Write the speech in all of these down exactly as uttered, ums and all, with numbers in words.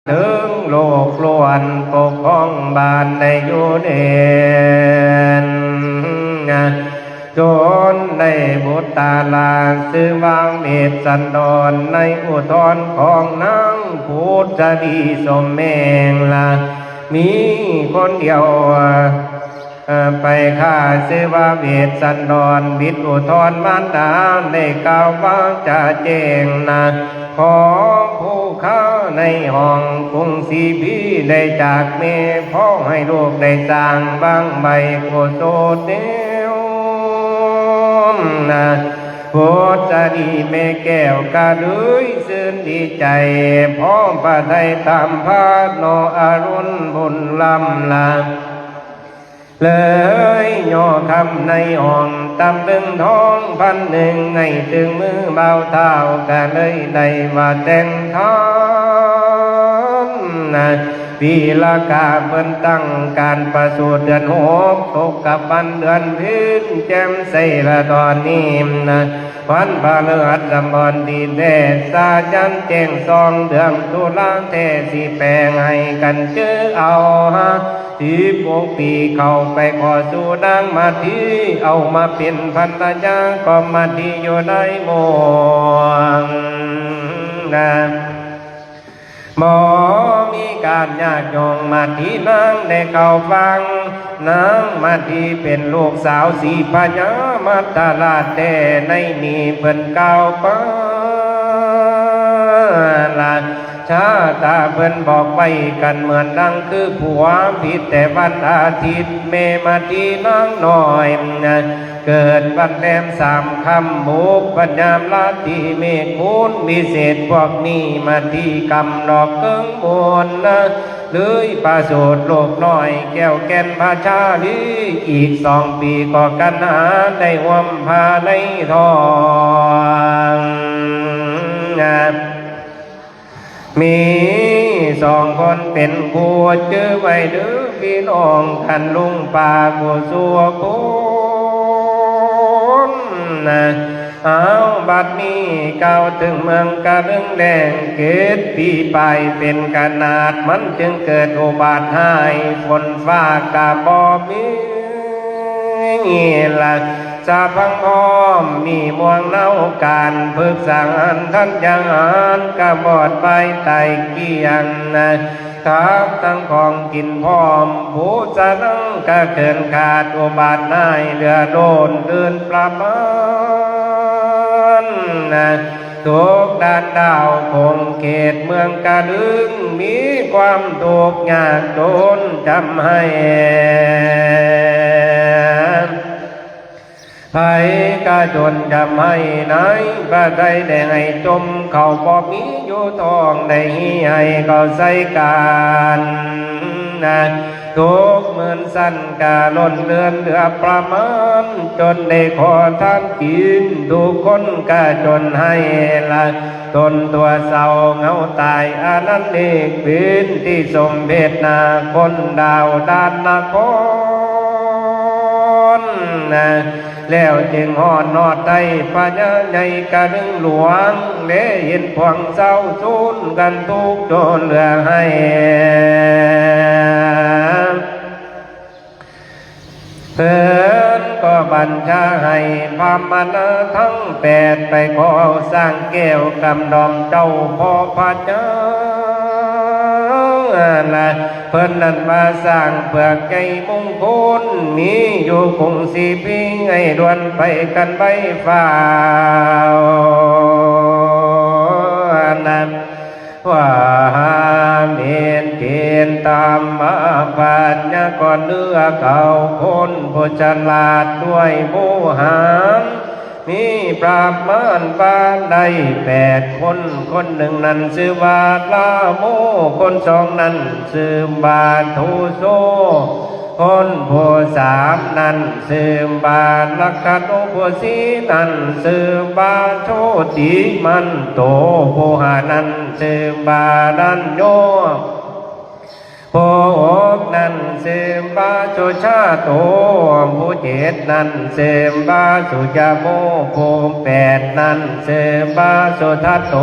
เถิงโลกล้วนปกครองบ้านได้อยู่เด่น จนได้บุตรหลานชื่อว่าเวสสันดร ในอุทรของนางผุชรีสมแมงละ มีคนเดียว เอ่อ ไปข้าชื่อว่าเวสสันดร บิดอุทรมารดา ได้กล่าววาจาแจ้งนะ ขอผู้ข้าในห้องกรุงศรีพีได้จากแม่ ขอให้ลูกได้สร้างบั้งไฟกุศลแนวนะ ผุชรีแม่แก้วกะเลยซื่นดีใจ พร้อมพระทัยตามพระนออรุณบุญล้ำละ เลยย่อคำในห้องตำลึงทองพันหนึ่ง ให้ถึงมือบ่าวเฒ่ากะเลยได้ว่าแต่งทานนะ ปีละกาเพิ่นตั้งการประสูติเดือนหก ตกกับวันเดือนเพ็ญแจ่มใสละตอนนี้นะ วันพฤหัสบดีแท้ สายันแจ้งส่องเดือนตุลาแท้ สิแปลงให้กันเจอเอาฮะ สิบหกปีเข้าไปขอสู่นางมาที เอามาเป็นภรรยาก็มาทีอยู่ในหมู่นะ บ่มีการยากย่องมาทีนางได้เข้าฟัง นางมาทีเป็นลูกสาวสีพญามัทราชแท้ ในนี้เพิ่นกล่าวปาราชาตาเพิ่นบอกไว้กันเหมือนดังคือผัวผิดแต่วันอาทิตย์ แม่มาทีนางน้อย เกิดวันแรมสามค่ำ บุพยามราตรีเมฆคูณวิเศษ พวกนี้มาทีกำดอกเกิงบุญนะ เลยประสูติลูกน้อยแก้วแก่นพระชาลี อีกสองปีก็กันหาได้ห่วมผ้าในท้องนะ มีสองคนเป็นคู่ จื้อไว้เด้อพี่น้อง คันลุงปาผู้สัวคนนะ เอาบัดนี้กล่าวถึงเมืองกะลึงแดง เกตปีปลายเป็นขนาด มันจึงเกิดอุบัติหาย ฝนฟ้ากะบ่มี ละสะพังพร้อม มีม่วงเนาการ พึกษาหารทันยาหาร กะบอดไปไตเกียงนะ ทับทั้งของกินพร้อม ผู้สะนังกะเกินขาด อุบัติหายเหลือโลนเดินประมาณนะ ทุกด้านดาวคงเขตเมืองกะลึง มีความทุกข์ยากจนจำให้ ไผกะจนจำให้นาย พระไทยได้ให้จม เขาบ่มีอยู่ท้อง ได้หีให้เขาใส่การนะ ทุกหมื่นสั้นกะล้นเลือนเหลือประมาณ จนได้ขอทานกิน ทุกคนกะจนให้ละ ตนตัวเศร้าเหงาตาย อันนั้นเอกเป็นที่สมเพชนา คนดาวด้านนครนะ แล้วจึงฮอดนอดไทยพญาใหญ่กะลึงหลวง และเห็นพวงเศร้าสูนกันทุกข์จนเหลือให้ เพิ่นก็บัญชาให้พราหมณะทั้งแปดไปขอสร้างแก้วกำดอมเจ้าพ่อพระเจ้านะ เพิ่นนั้นว่าสร้างเปลือกใหญ่มงคล มีอยู่กรุงศรีพี ให้ด่วนไปกันไว้ฟ้าวนะ ว่าหาเมนเกณฑ์ตามมาปัญญากรเนื้อเขาคนผู้ฉลาดด้วยผู้หาร มีพระมารปานได้แปดคน คนหนึ่งนั้นชื่อว่าลาโม คนสองนั้นชื่อว่าทุโส คนผู้สามนั้นชื่อว่าลักขณูปสี นั้นชื่อว่าโชติมันโต ผู้ห้านั้นชื่อว่ารัญโย ผู้หกนั้นชื่อว่าสุชาโต ผู้เจ็ดนั้นชื่อว่าสุจโม ผู้แปดนั้นชื่อว่าสุทัตโต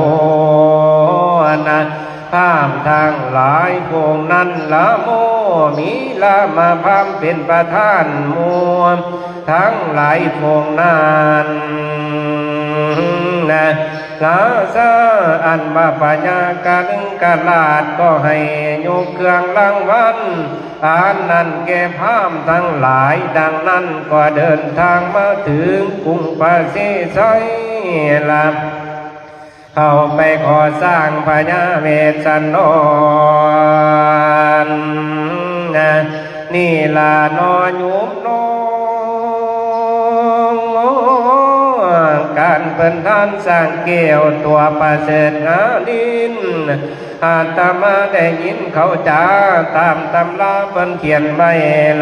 นะ พราหมณ์ทั้งหลายพวกนั้นละโม มีลามพราหมณ์เป็นประธานหมู่ทั้งหลายพวกนั้นนะ ราชาอันว่าพญากลึงกราชก็ให้ยกเครื่องรางวัลอันนั้นแก่พราหมณ์ทั้งหลาย ดังนั้นก็เดินทางมาถึงกรุงปาสีไชยละ เข้าไปขอสร้างพญาเวสสันดรนะ นี่ละนอโยมน้อง การเพิ่นทานสร้างแก้วตัวประเสริฐหาลิน อาตมาได้ยินเขาจาตามตำราเพิ่นเขียนไว้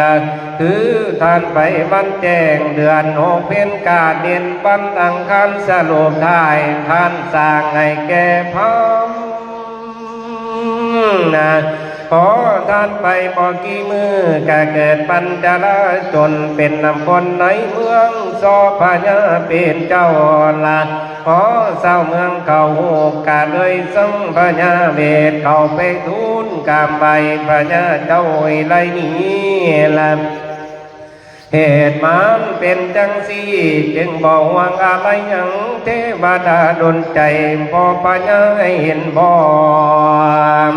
ละ คือท่านไปวันแจ้งเดือนหกเพ็ญกาเด่นวันอังคารสรุปท้าย ท่านสร้างให้แก่พราหมณ์นะ พอท่านไปบ่กี่มื้อก็เกิดปัญจลาจนเป็นน้ำฝนในเมือง สอพญาเป็นเจ้าละ พอชาวเมืองเขาฮู้ก็เลยส่งพญาเวสเข้าไปทูลกราบไหว้พญาเจ้าอีไลนี้ละ เหตุมันเป็นจังซี่ จึงบ่ห่วงอะไรหยัง เทวดาดลใจ พอพญาให้เห็นพร้อม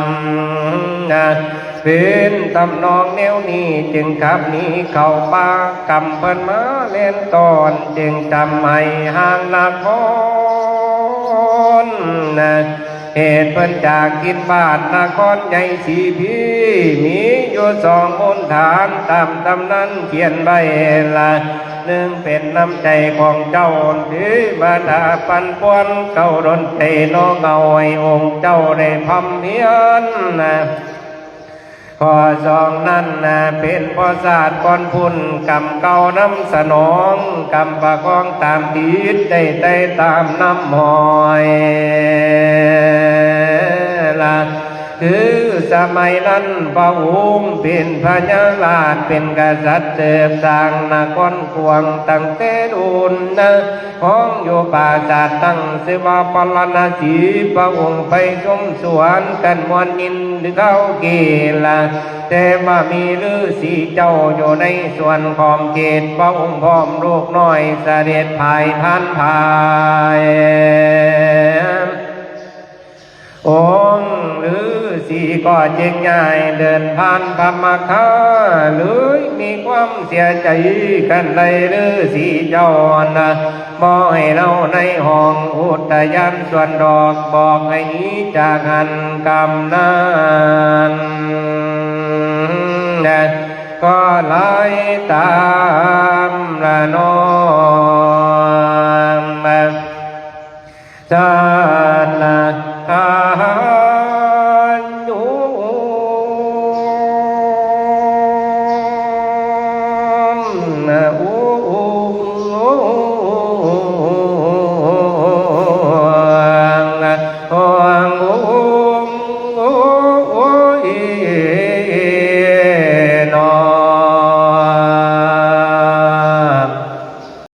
นะ เป็นทำนองแนวนี้ จึงขับหนีเข้าป่า กำเพิ่นมาเล่นตอน จึงทำให้ห่างนครนะ เหตุเพิ่นจากคิดบ้านนครใหญ่สีพี มีอยู่สองมูลฐาน ตามตำนานเขียนไว้ละ หนึ่งเป็นน้ำใจของเจ้า เทวดาปันป่วน เก้าดลใจน้องเอาให้องค์เจ้าได้พำเพียรนะ ข้อสองนั้นนะ เป็นเพราะชาติก่อนพุ้น กรรมเก่านำสนอง กรรมประคองตามติด ได้แต่ตามนำหอยละ คือสมัยนั้นพระองค์เป็นพญาราช เป็นกษัตริย์สืบสร้างนครกวางตั้งแต่โดนนะ ของอยู่ปราสาทตั้งชื่อว่าพาราณสี พระองค์ไปชมสวนกันม่วนยินดีเข้าเกละ แต่ว่ามีฤาษีเจ้าอยู่ในสวนขอบเขต พระองค์พร้อมลูกน้อยเสด็จผ่ายผ่านผ่าย องค์ฤาษีก็จึงย้ายเดินผ่านพระมคา เลยมีความเสียใจกันในฤาษีเจ้านะ บ่ให้เล่าในห้องอุทยานสวนดอก บอกให้หนีจากหั้นกำนั้นนะ ก็ไล่ตามละน้อง จานะอายุ